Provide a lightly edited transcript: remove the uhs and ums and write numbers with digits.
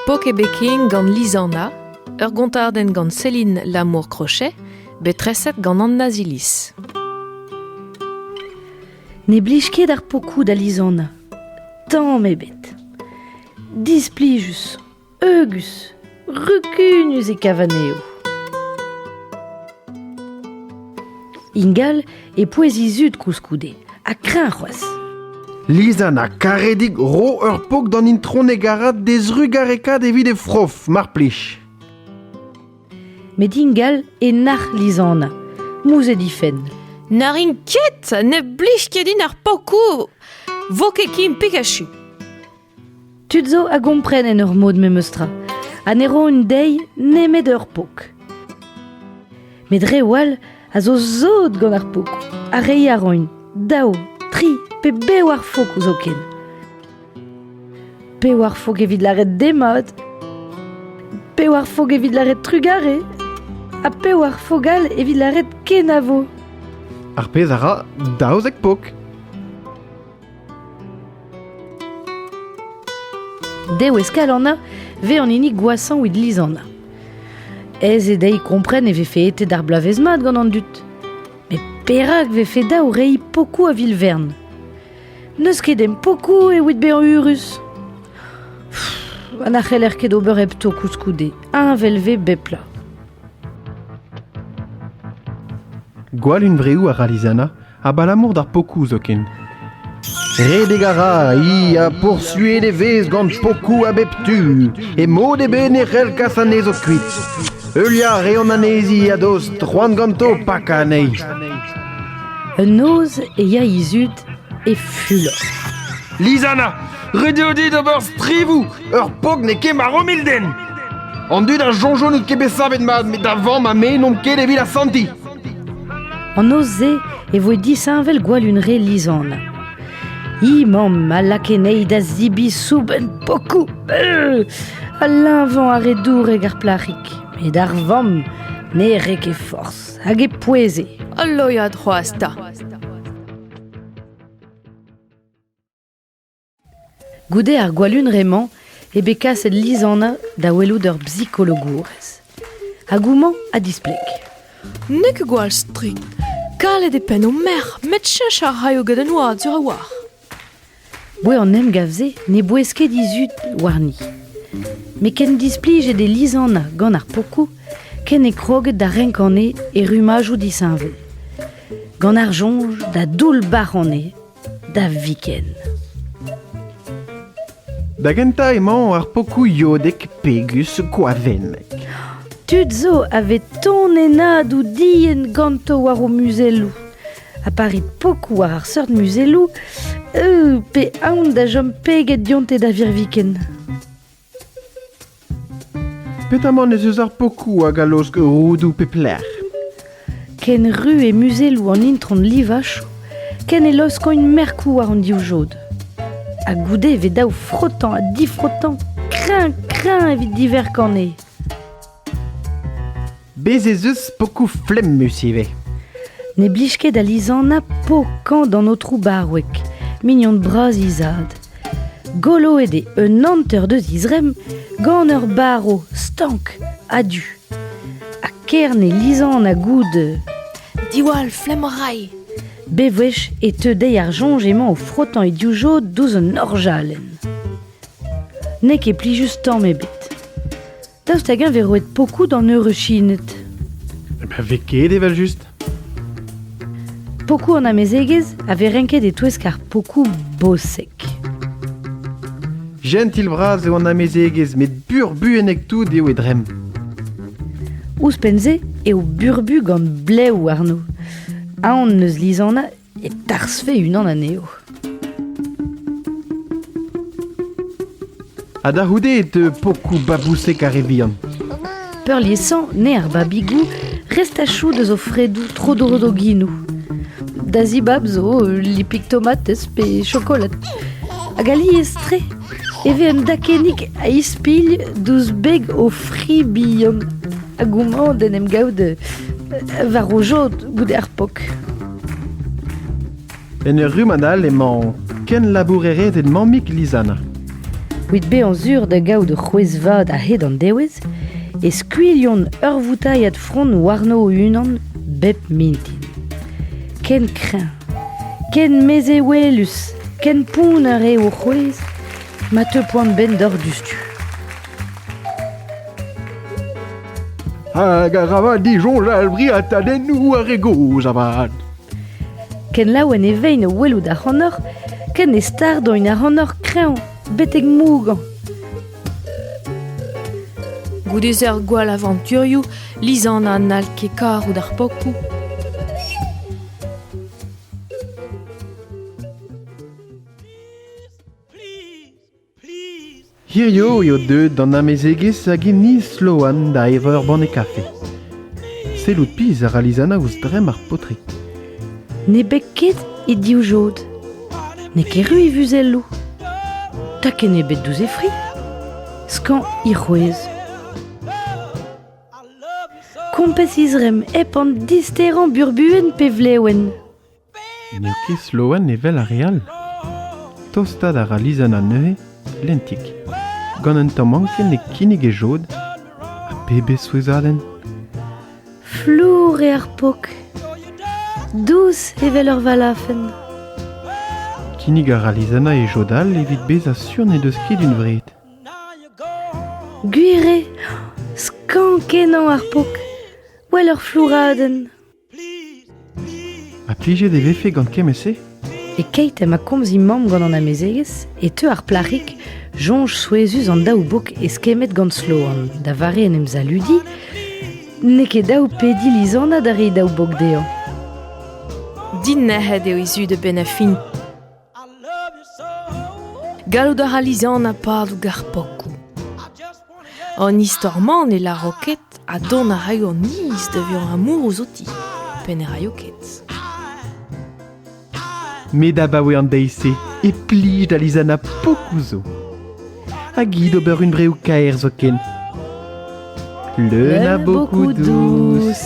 Pok ebet ken gant Lizanna, ur gontadenn gant Céline Lamour-Crochet, bet treset gant Anna Zilis. Ne blij ket ar pokoù da Lizanna. Tamm ebet. Displijus, heugus, rukunus e kav anezho. Ingal e pouez he zud koulskoude, ha kreñv c'hoazh. Lizanna karedig ro ur pok d'an intron hegarat d'he zrugarekaat evit he frof, mar plij. Met ingal e nac'h Lizanna, mouzhet he fenn. Na rin ket, ne blij ket din ar pokoù. Vo ket ken Pikachu. Tud zo a gompren en ur mod memes tra ha ne roont dezhi nemet ur pok. Met reoù all a zo sot gant ar pokoù ha reiñ a roint daou, tri pe bevar fok zoken. Pevar fok evit lâret demat, pevar fok evit lâret trugarez ha pevar fok all evit lâret kenavo. Ar pezh a ra 12 pok. Devezh Kalanna 'vez an hini gwashañ evit Lizanna. Aes eo dezhi kompren e vefe etet ar bloavezh mat gant an dud. Met perak 'vefe dav reiñ pokoù a-vil-vern? N'eus ket em pokoù evit bezañ eürus. Ha na c'heller ket ober hepto koulskoude, heñvel 'vez bep bloaz. Gwall hunvreoù a ra Lizanna abalamour d'ar pokoù zoken. Redek a ra, hi ha poursuet e vez gant pokoù a bep tu. E mod ebet ne c'hell kas anezho kuit. Heuliañ a reont anezhi a-dost, c'hoant ganto pakañ anezhi. Un noz e ya he zud e fulor. Lizanna, ret eo dit ober strivoù. Ur pok n'eo ket marv mil-den. An dud a soñjo n'out ket bet savet mat, met da vamm ha me n'omp ket evit asantiñ. An noz-se e voe disheñvel gwallunre Lizanna. He mamm a lakae anezhi da zebriñ soubenn pokoù ha leñvañ a rae dourek ar plac'hig. Met ar vamm ne rae ket forzh hag e poueze. Ul loiad c'hoazh 'ta. Goude ar gwallunre-mañ eo bet kaset Lizanna da welout ur bsikologourez. Hag homañ a displeg. N'eo ket gwall strikt. Kalet eo penn ho merc'h, met cheñch a raio gant an oad sur a-walc'h. Boe an emgav-se ne bouez ket he zud warni. Met ken displijet eo Lizanna gant ar pokoù ken e kroget da renkañ anezhe e rummajoù disheñvel. Gant ar soñj da doull-bac'h anezhe Da viken. Da gentañ emañ ar pokoù iodek pegus koavennek. Tud zo a vez tonennadoù dienn ganto war o muzelloù. Ha pa rit pokoù war ar seurt muzelloù, pe aon da chom peget dionte da virviken. Petamant ez eus ar pokoù hag a laosk roudoù pep lec'h. Ken ru e muzelloù an intron livachoù, ken e laoskoint merkoù war an divjod. Ha goude e vez dav frotañ ha difrotañ kreñv-kreñv evit diverkañ anezhe. Bez' ez eus pokoù flemmus ivez. Ne blij ket da Lizanna pokañ d'an aotrou Barweg, mignon bras he zad. Goloet eo un hanter deus he zremm gant ur barv stank ha du. Ha kerne Lizanna goude. Diwall, flemm a ray. Bewech e teu dezhi ar soñj emañ o frotañ he divjod douzh un orjalenn. N'eo ket plijus tamm ebet. Daoust hag-eñ 'vez roet pokoù d'an heureuchined? Ben 'vez ket evel-just. Pokoù an amezegez a vez renket e-touesk ar pokoù bosek. Jentil-bras eo an amezegez met burbuennek-tout eo e dremm. Ouzhpenn-se eo burbu gant blev warno. Aon 'neus Lizanna e tarzhfe unan anezho. Ha da c'houde e teu pokoù babousek ar re vihan. Peurliesañ n'eo ar babigoù restachoù deus o fredoù tro-dro d'o ginoù. Da zibab zo lipig tomatez pe chokolad. Hag alies-tre e vez un dakennig a-ispilh douzh beg o fri bihan hag homañ d'en em gaout war o jod goude ar pok. En ur rummad all emañ kenlabourerezed mammig Lizanna. Evit bezañ sur da gaout ur c'hwezh vat a-hed an devezh e skuilhont ur voutailhad frond warno o-unan bep mintin. Ken kreñv, ken mezewelus, ken pounner eo o c'hwezh ma teu poan-benn deoc'h diouzhtu. Hag a ra vat disoñjal briatadennoù ar re gozh avat. Ken laouen e vein o welout ac'hanoc'h ken e stardoin ac'hanoc'h kreñv betek mougañ. Goude seurt gwall avanturioù, Lizana n'hall ket karout ar pokoù. Hirio eo deuet d'an amezegez hag he niz Sloan da evañ ur banne kafe. Sellout pizh a ra Lizana ouzh dremm ar paotrig. Ne beg ket he divjod. N'eo ket ru e vuzelloù. Takenn ebet diouzh e fri. Skañv he c'hwezh. Kompez he zremm hep an disterañ burbuenn pe vlevenn. N'eo ket Sloan evel ar re all. Tostaat a ra Lizana neuze, lentik. Gant un tamm anken e kinnig e jod, ha pebezh souezhadenn! Flour eo ar pok, dous evel ur valafenn. Kinnig a ra Lizana e jod all evit bezañ sur n'he deus ket hunvreet. Gwir eo, skañv-kenañ ar pok, 'wel ur flouradenn. Ha plijet e vefe gant kement-se? E-keit ha ma komz he mamm gant an amezegez e teu ar plac'hig soñj souezhus an daou bok eskemmet gant Sloan da vare en em saludiñ. N'eo ket dav pediñ Lizana da reiñ daou bok dezhañ. Dinec'het eo he zud a-benn ar fin. Gallout a ra Lizana padout ar pokoù. An istor-mañ ne lâro ket ha dont a raio an niz da vezañ amourous outi, pe ne raio ket. Met abaoe an deiz-se e plij da Lizana pokoù zo. Hag hi d'ober hunvreoù kaer zoken. Leun a bokoù dous.